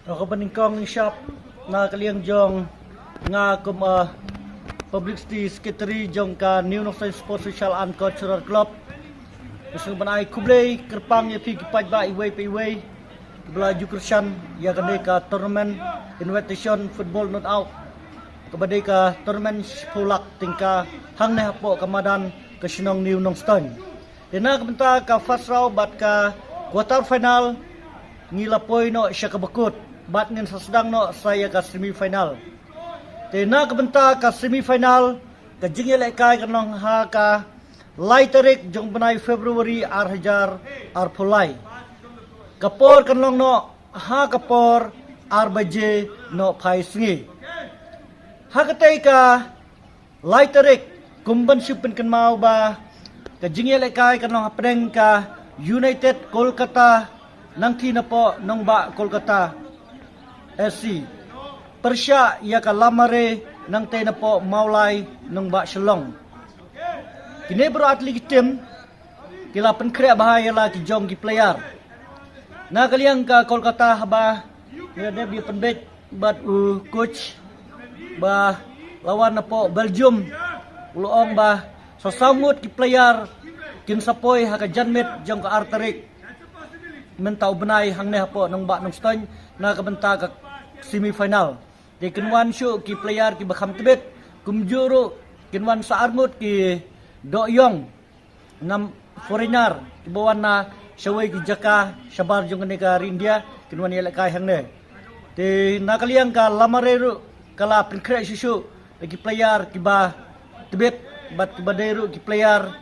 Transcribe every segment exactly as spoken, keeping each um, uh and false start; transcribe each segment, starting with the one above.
Nga ka banyngkong shap na ka liang jong nga kum a publicity secretary jong ka New Nongstoiñ Sports Social and Cultural Club. Nga sngewbha ban ai khublei kyrpang ïa phi ki paidbah iwei pa iwei ba la ju kyrshan ïa kane ka tournament invitation football knockout kaba dei ka tournament shiphew lak tyngka hangne hapoh ka madan ka shnong New Nongstoiñ. Te na ka bynta ka first round bad ka quarter final ngi la poi noh sha kaba kut bad ngin sa sdang noh sa ïa ka semi final. Te na ka bynta ka semi final ka jingïalehkai kan long ha ka lai tarik jong bnai February ar hajar arphew lai. Ka por kan long noh ha ka por ar baje noh phai sngi. Ha katei ka lai tarik kum ban shu pynkynmaw ba ka jingïalehkai kan long hapdeng ka United Kolkata nangthie napoh nongbah Kolkata F C pyrshah ïa ka Lamare nangtei napoh Mawlai nongbah Shillong. Kine baroh ar tylli ki team ki la pynkhreh bha ïa la ki jong ki player. Na ka liang ka Kolkata haba ngi la dep ïa pynbeit bad u coach ba la wan napoh Belgium, u la ong ba sa saw ngut ki player kin sa poi ha ka janmiet jong ka ar tarik mynta u bnai hangne hapoh nongbah Nongstoiñ na ka bynta ka semi final. Te kin wan shuh ki player kiba kham tbit, kumjuh ruh kin wan sa ar ngut ki doh ïong nam foreigner kiba wan na shawei ki jaka shabar jong kane ka ri India, kin wan ïalehkai hangne. Te na ka liang ka Lamare ruh ka la pynkhreh shuh shuh da ki player kiba tbit bad kiba dei ruh ki player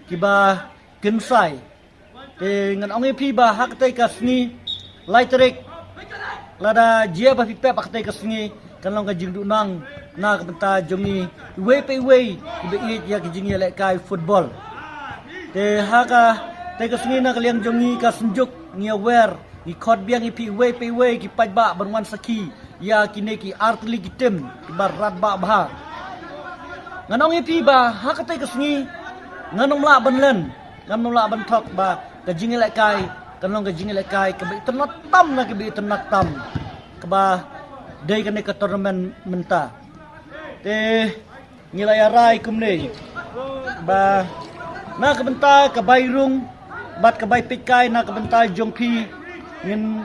kiba kynsai. Te ngan ong ïa phi ba ha katei ka sngi lai tarik, lada jia ba phi pep ha katei ka sngi, kan long ka jingduhnang na ka bynta jong ngi iwei pa iwei kiba ïeit ïa ka jingïalehkai football. Te ha katei ka sngi na ka liang jong ngi ka Synjuk ngi aware, ngi khot biang ïa phi iwei pa iwei ki paidbah ban wan sakhi ïa kine ki ar tylli ki team kiba radbah bha. Ngan ong ïa phi ba ha katei ka sngi ngan ym lah ban len, ngan ym lah ban thok ba ka jingïalehkai kan long ka jingïalehkai kaba itynnad tam na kaba itynnad tam kaba dei kane ka tournament mynta. Te ngi la ïarai kumne ba na ka bynta ka bai rung bad ka bai peitkai na ka bynta jong phi, ngin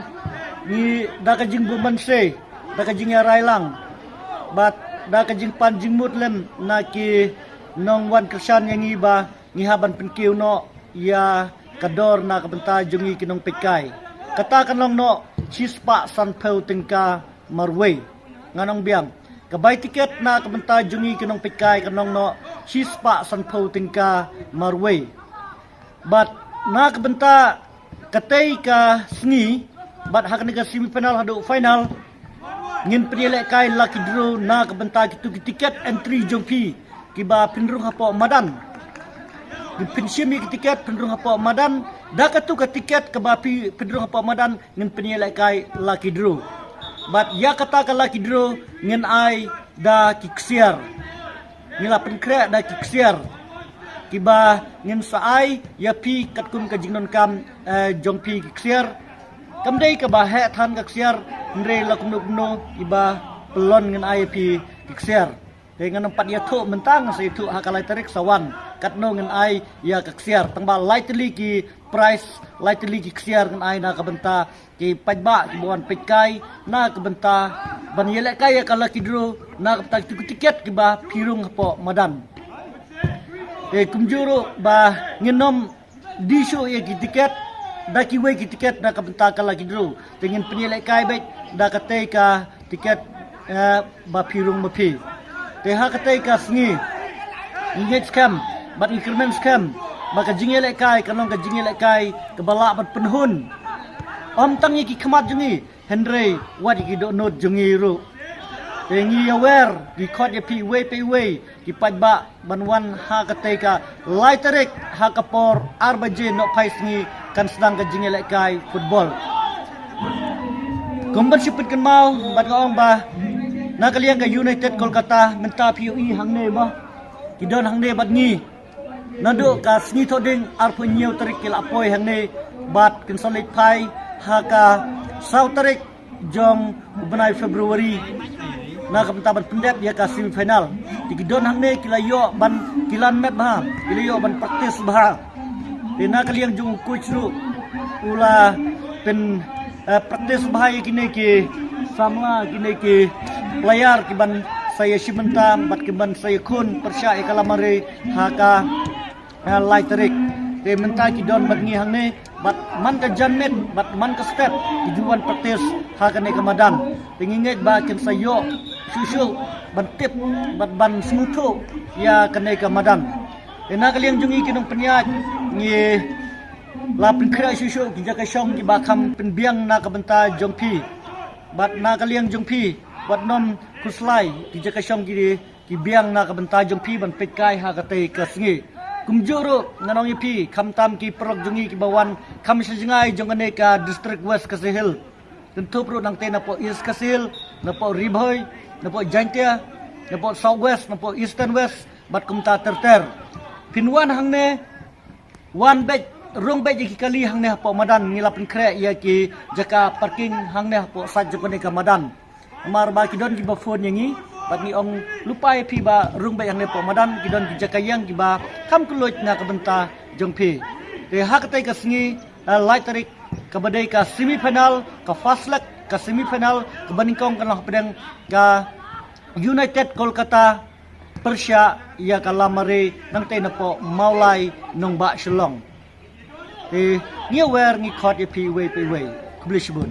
ngi da ka jingbymman se, da ka jingïarai lang bad da ka jingpan jingmut lem na ki nongwan kyrshan ïa ngi ba ngi hap ban pynkiew noh ïa ka dor na ka bynta jong ngi ki nongpeitkai. Kata kan long noh shispah sanphew tyngka marwei. Ngan ong biang, ka bai tiket na ka bynta jong ngi ki nongpeitkai kan long noh shispah sanphew tyngka marwei. Bad na ka bynta katei ka sngi bad ha kane ka semi final haduh final, ngin pynïalehkai lucky draw na ka bynta kitu ki tiket entry jong phi kiba pynrung hapoh madan. Ngin pynshim ïa ki tiket pynrung hapoh madan, da katu ka tiket kaba phi pynrung hapoh madan ngin pynïalehkai lucky draw. Bad ïa kata ka lucky draw ngin ai da ki ksiar. Ngi la pynkhreh da ki ksiar kiba ngin sa ai ïa phi katkum ka jingdonkam, eh, jong phi ki ksiar. Kam dei kaba heh than ka ksiar, hynrei la kumno kumno iba pyllun ngin ai ïa phi ki ksiar. Te ngan ym pat ïathuh mynta, ngan sa ïathuh ha ka lai tarik sa wan katno ngin ai ïa ka ksiar. Tang ba lai tylli ki prize, lai tylli ki ksiar ngin ai na ka bynta ki paidbah kiba wan peitkai na ka bynta ban ïalehkai ïa ka lucky draw na ka bynta kitu ki tiket kiba phi rung hapoh madan. Te kumjuh ruh ba ngin ym die shuh ïa ki tiket da kiwei ki tiket na ka bynta ka lucky draw. Te ngin pynïalehkai beit da katei ka tiket, eh, ba phi rung ma phi. Te ha katei ka sngi ngi ngeit skhem bad ngi kyrmen skhem ba ka jingïalehkai kan long ka jingïalehkai kaba lah ban pynhun ym tang ïa ki khmat jong ngi, hynrei wat ïa ki dohnud jong ngi ruh. Te ngi ïawer, ngi khot ïa phi iwei pa iwei ki paidbah ban wan ha katei ka lai tarik ha ka por ar baje nohphai sngi kan sdang ka jingïalehkai football. Kum ban shu pynkynmaw bad nga ong ba na ka liang ka United Kolkata mynta phi ïohi hangne ba ki don hangne bad ngi. Naduh ka sngi Thohdieng arphew hynñiew tarik ki la poi hangne bad kin sa leit phai ha ka saw tarik jong u bnai February na ka bynta ban pyndep ïa ka semi final. Te ki don hangne ki la ïoh ban, ki la met bha, ki la ïoh ban practice bha. Te na ka liang jong u coach ruh u la pyn, eh, practice bha ïa kine ki samla, kine ki player ki ban sa ïa shim bynta bad ki ban sa ïa khun pyrshah ïa ka lamare ha ka, eh, lai tarik. Te mynta ki don bad ngi hangne bad man ka janmiet bad man ka step ki ju wan practice ha kane ka madan. Te ngi ngeit ba kin sa ïoh shuh shuh ban tip bad ban sngewthuh ïa kane ka madan. Te na ka liang jong ngi ki nongpynïaid, ngi la pynkhreh shuh shuh ki jaka shong kiba kham pynbiang na ka bynta jong phi. Bad na ka liang jong phi wat nym khuslai, ki jaka shong ki, ki biang na ka bynta jong phi ban peit kai ha katei ka sngi. Kumjuh ruh ngan ong ïa phi, khamtam ki paralok jong ngi kiba wan kham sha jngai jong kane ka District West Khasi Hills, kynthup ruh nangtei napoh East Khasi Hills, napoh Ri Bhoi, napoh Jaintia, napoh South West, napoh Eastern West bad kumta ter ter. Phin wan hangne, wan beit, rung beit ïa ki kali hangne hapoh madan, ngi la pynkhreh ïa ki jaka parking hangne hapoh side jong kane ka madan. Namar ba ki don kiba phone ïa ngi bad ngi ong lypa ïa phi ba rung beit hangne hapoh madan, ki don ki jaka ïeng kiba kham kylluid na ka bynta jong phi. Te ha katei ka sngi, eh, lai tarik, kaba dei ka semi final, ka first leg ka semi final, kaba nyngkong kan long hapdeng ka United Kolkata pyrshah ïa ka Lamare nangtei napoh Mawlai Nongbah Shillong. Te ngi wer ngi khot ïa phi iwei pa iwei. Khublei shibun.